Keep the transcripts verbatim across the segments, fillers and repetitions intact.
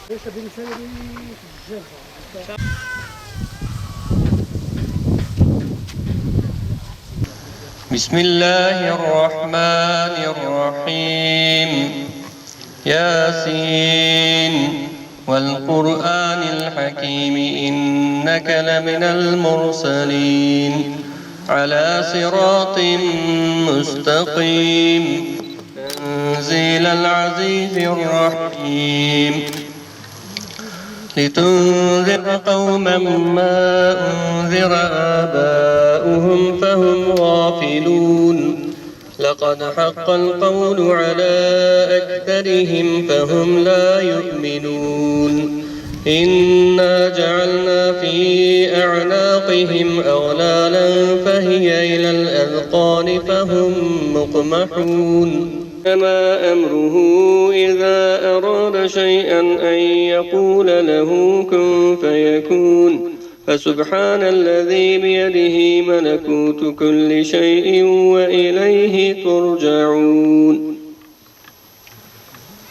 بسم الله الرحمن الرحيم. ياسين والقرآن الحكيم إنك لمن المرسلين على صراط مستقيم. تنزيل العزيز الرحيم. لتنذر قوما ما أنذر آباؤهم فهم غافلون. لقد حق القول على أكثرهم فهم لا يؤمنون. إنا جعلنا في أعناقهم أغلالا فهي إلى الأذقان فهم مقمحون. إنما أمره إذا أراد شيئا أن يقول له كن فيكون. فسبحان الذي بيده ملكوت كل شيء وإليه ترجعون.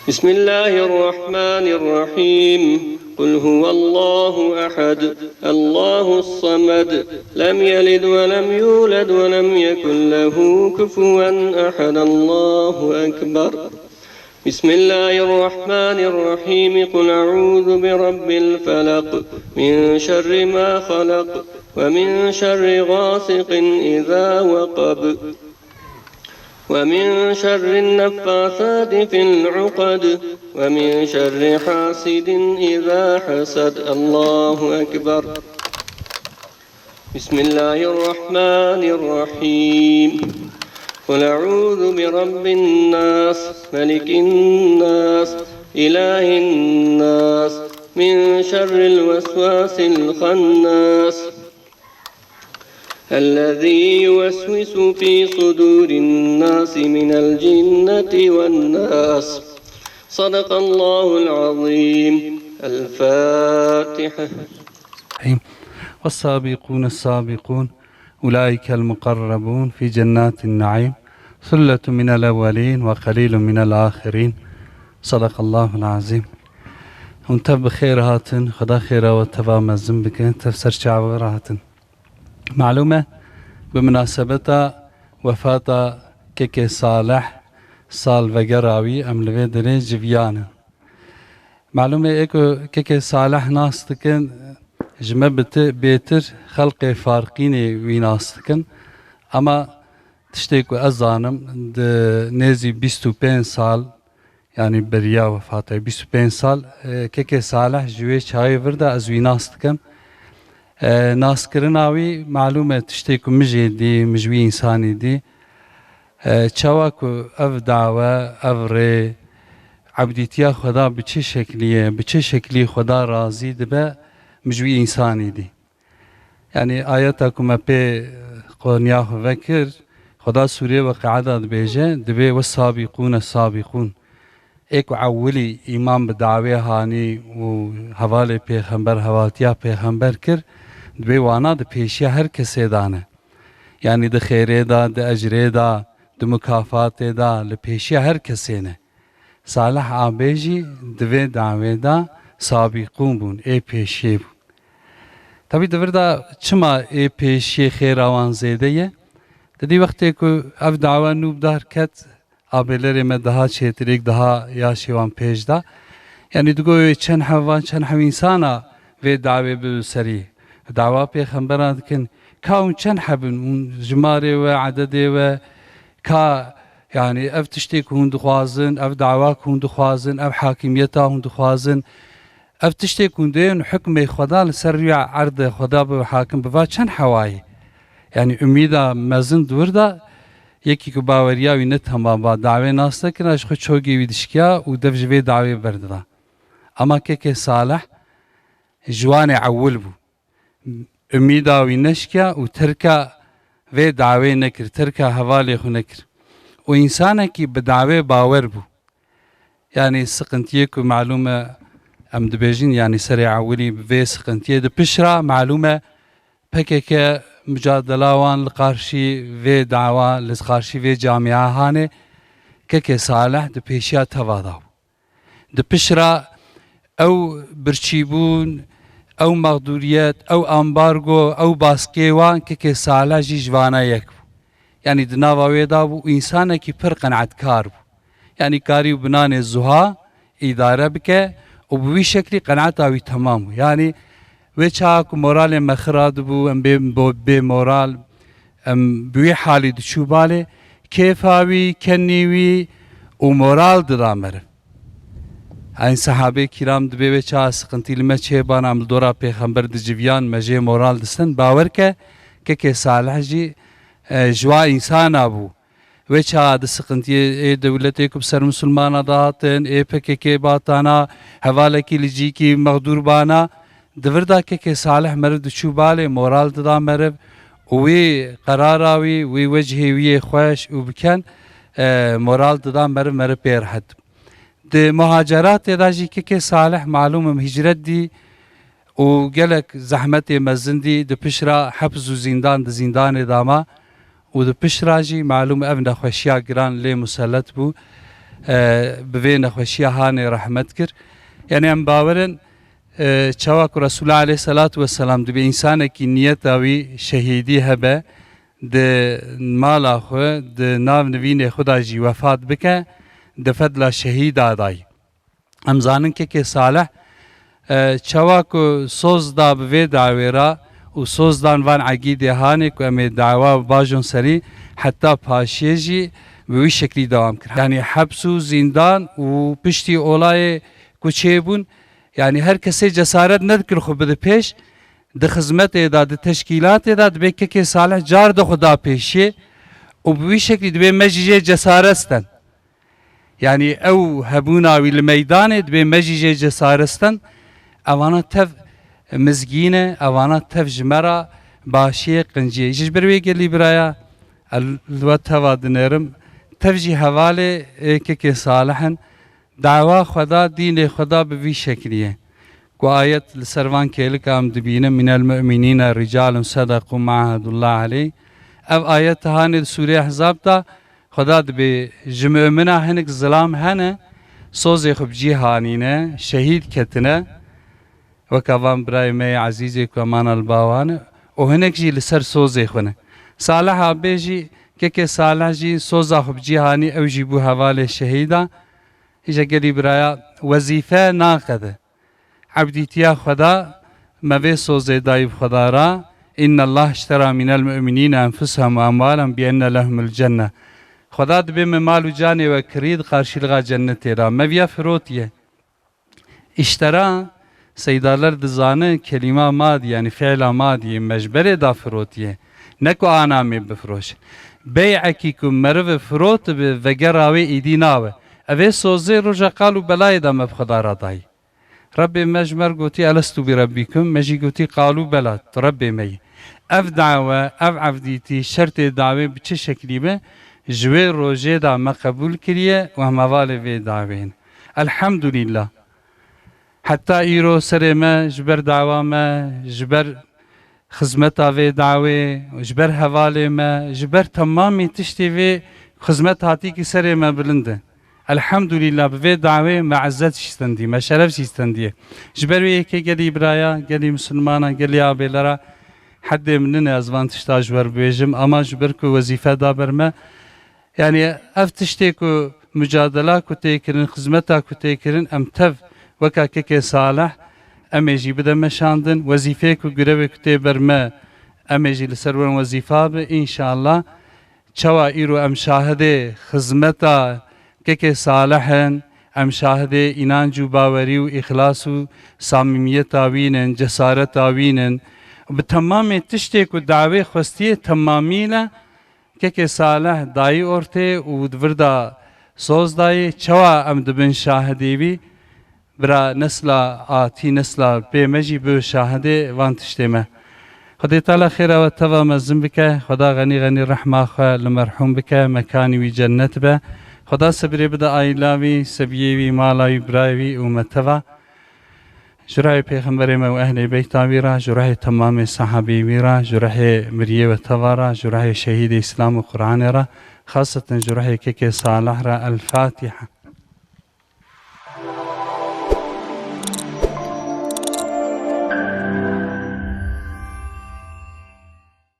بسم الله الرحمن الرحيم. قل هو الله أحد، الله الصمد، لم يلد ولم يولد ولم يكن له كفوا أحد، الله أكبر. بسم الله الرحمن الرحيم. قل أعوذ برب الفلق، من شر ما خلق، ومن شر غاسق إذا وقب، ومن شر النفاثات في العقد، ومن شر حاسد إذا حسد. الله أكبر. بسم الله الرحمن الرحيم. قل أعوذ برب الناس، ملك الناس، إله الناس، من شر الوسواس الخناس، الذي يوسوس في صدور الناس من الجنة والناس. صدق الله العظيم. الفاتحة. الرحيم. والسابقون السابقون أولئك المقربون في جنات النعيم. ثلة من الأولين وقليل من الآخرين. صدق الله العظيم. Hûn tev bi xêr hatin, Xweda xêra we teva mezin bike, tev ser çava we re hatin. Malûm e, bi minasebeta wefata Kekê Salih, sal vegera wî, em li vê derê civiyan in. Malûm e, ê ku Kekê Salih nas dikin, ji me biti-, bêtir xelqê Farqînê wî nas dikin. Ema tiştê ku ez zanim, di nêzî bîst û pênc sal, yanî beriya wefata wî bîst û pênc sal, e, Kekê Salih ji wê çayê vir de ez wî nas dikim. E, naskirina wî malûm e, tiştê ku min jê dî, min ji wî însanî dî. E, çawa ku ev dawe, ev rê, ebdîtiya Xweda bi çi şeklî ye, bi çi şeklî Xweda razî dibe, min ji wî însanî dî. Yanî ayeta ku me pê qoniya xwe vekir, Xweda sûrê Weqia de dibêje, dibê "Wes-sabîqûne sabîqûn". Ê ku ewilî îman bi dawê hanî û hevalê pêxember, hevatiya pêxember kir, dibê wana di pêşiya her kesê de ne. Yanî di xêrê de, di ecrê de, di mukafatê de, li pêşiya her kesê ne. Salih a bê jî di vê dawê de sabîqûn bûn, ê pêşiyê bûn. Tevî di vir de çima ê pêşiyê xêra wan zêde ye? Didî wextê ku ev dawa nû bi dar ket, abêlerê me daha çêtirêk, daha yaşê wan pêş da. Yanî digo wê çend hev van, çend hev însana vê dawê bi serî. Dawa pêxembera dikin. Ka hûn çend heb in? Hûn jimarê we, ededê we, ka, yanî ev tiştê ku hûn dixwazin, ev dawa ku hûn dixwazin, ev hakimiyeta hûn dixwazin, ev tiştê ku hûn dê hûn hukmê Xweda li ser rûya erdê Xweda bi hakim bi va çend hewayê? Yanî umîda mezin di wir de, yekî ku baweriya wî ne temam ba, dawê nas nekirina, ji xwe çogê wî dişkiya û dev ji vê dawê berdida. Ema Kekê Salih ji wanê ewil bû. Umîda wî neşkiya û terka vê dawê nekir, terka hevalê xwe nekir. Û însanekî bi dawê bawer bû. Yanî siqintiyê ku malûm e, em dibêjin, yanî serê ewilî bi vê siqintiyê di pişt re malûm e, P K K mucadela wan li qarşî vê dawa, li qarşî vê camia hanê, Kekê Salih di pêşiya teva da bû. Di pişt re Ew birçîbûn, ew mexdûriyet, ew ambargo, ew baskê wan kekê Salih jî ji vana yek bû. Yanî di nava wê de bû û însanekî pir qenaetkar bû. Yanî karî û binanê zuha îdare bike û bi wî şeklî qenaeta wî temam bû. Yanî wê çaxa ku moralê me xiradibû, em bê, bo-, bê moral, em bi wî halî diçû balê, kêfa wî, kenî wî û moral dida meriv. Eyn sehabê kiram dibê wê çaxa siqintî li me çêbana, em li dora pêxember diciviyan, me jê moral distin. Bawer ke, kekê Salih jî, e, ji wa însana bû. Wê çaxa di siqintiyê ê dewletê ku bi ser misilmana dihatin, ê P K K batana, hevalekî li cîkî mexdûr bana, di vir de kekê Salih meriv diçû balê, moral dida meriv û wî qerara wî, wî wecihê wî yê xweş û biken, e, moral dida meriv, meriv pê rehet. Di muhaceratê de jî kekê Salih malûm im hîcret dî û gelek zehmetê mezin dî, di pişt re heps û zîndan, di zîndanê de ma û di pişt re jî malûm ev nexweşiya giran lê musellet bû, e, bi vê nexweşiya hanê rehmet kir. Yanî em bawer in, e, çawa ku Resûlullah aleyhisselatu vesselam dibê însanekî niyeta wî şehîdî hebe, di mala xwe, di nav nivînê xwe de jî wefat bike, di fedla şehîda dayî. Em zanin kekê Salih, e, çawa ku soz da bi vê dawê re û soz dan van egîdê hanê ku em ê dawa bajon serî heta paşiyê jî bi wî şeklî dewam kir. Yanî heps û zîndan û piştî olayê ku çêbûn, yanî her kesê cesaret nedikir xwe bide pêş, di xizmetê de, di teşkîlatê de dibê kekê Salih car de xwe da pêşiyê û bi wî şeklî dibê me jî jê cesaret sten. Yanî ew hebûna wî li meydanê dibê me jî jê cesaret sten. Evana tev mizgîn e, evana tev ji me re başiyê, qinciyê. Ji ber wê gelî biraya, ez li we teva dinêrim, tev jî hevalê ê kekê Salih in. Dawa Xweda, dînê Xweda bi vî şeklî ye. Ku ayet li ser van kêlika em dibînin, "Minel mu'minîne ricalun sedeqû ma ahedullah aleyh." Ev ayet hanê di Sûrê Ehzab de Xweda dibê ji mu'mina hinek zilam hene, sozê xwe bi cî hanîne, şehîd ketine. Weka van birayê me yê ezîzê ku emana li ba wan e û hinek jî li ser sozê xwe ne. Saliha bê jî, kekê Salih jî soza xwe bi cî hanî, ew jî bû hevalê şehîda. Îja gelî biraya, wezîfe naqede. Ebdîtiya Xweda me vê sozê dayî bi Xweda re. "İnne Allah iştera minel mu'minîne enfusehum ve emwalehum bi enne lehumul cenne." Xweda dibê me mal û canê we kirî di qarşîlixa cennetê de. Me viya firotiye. Îştera, seydaler dizane kelîma madî, yanî fiila madî, me ji berê da firotiye. Ne ku ana mê bifiroşe. Bey'ekî ku meriv firotibe, vegera wê îdî nabe. Ev ê sozê roja qal û belayê de me bi Xweda re dayî. Rebbê me ji me re gotî, "Elestu bi Rebbikum?" Me jî gotî, "Qalû bela, tu Rebbê me yî." Ev dawe, ev evdîtî, şertê dawê bi çi şeklî be, ji wê rojê de me qebûl kiriye û em hevalê vê dawê ne. Elhamdulillah. Heta îro serê me ji ber dawa me, ji ber xizmeta vê dawê, ji ber hevalê me, ji ber temamî tiştê vê xizmet hatî ki serê me bilind e. Elhamdulillah, bi vê dawê me izzet jî stendiye, me şeref jî stendiye. Ji ber wê yekê gelî biraya, gelî misilmana, gelî abêlera, hedê min nine ez van tişta ji we re bibêjim, ama ji ber ku wezîfe da ber me, yanî ev tiştê ku mucadela ku tê kirin, xizmeta ku tê kirin, em tev weka kekê Salih, em ê jî bide meşandin. Wezîfeyê ku, girevê ku tê ber me, em ê jî li ser werin wezîfa be. Înşallah, çawa îro em şahidê xizmeta kekê Salih in, em şahidê înanc û bawerî û îxlas û samîmiyeta wî nin, cesareta wî nin. Bi temamê tiştê ku dawê xwestiye temamî le, kekê Salih dayî ortê û di vir de soz dayê, çawa em dibin şahidê wî? Bira nesla atî, nesla pê me jî bi şahidê van tiştê me. Xwedê Teala xêra we teva mezin bike, Xweda xenî xenî rehma xwe li merhûm bike, mekanî wî cennet be. Xweda sebrê bide aîla wî, sebiyê wî, mala wî, birayê wî û me teva. Ji rehê Pêxemberê me û ehlê beyta wî re, ji rehê temamê sehabê wî re, ji rehê miriyê we teva re, ji rehê şehîdê Îslam û Qur'anê re, xaseten ji rehê kekê Salih re. El Fatiha.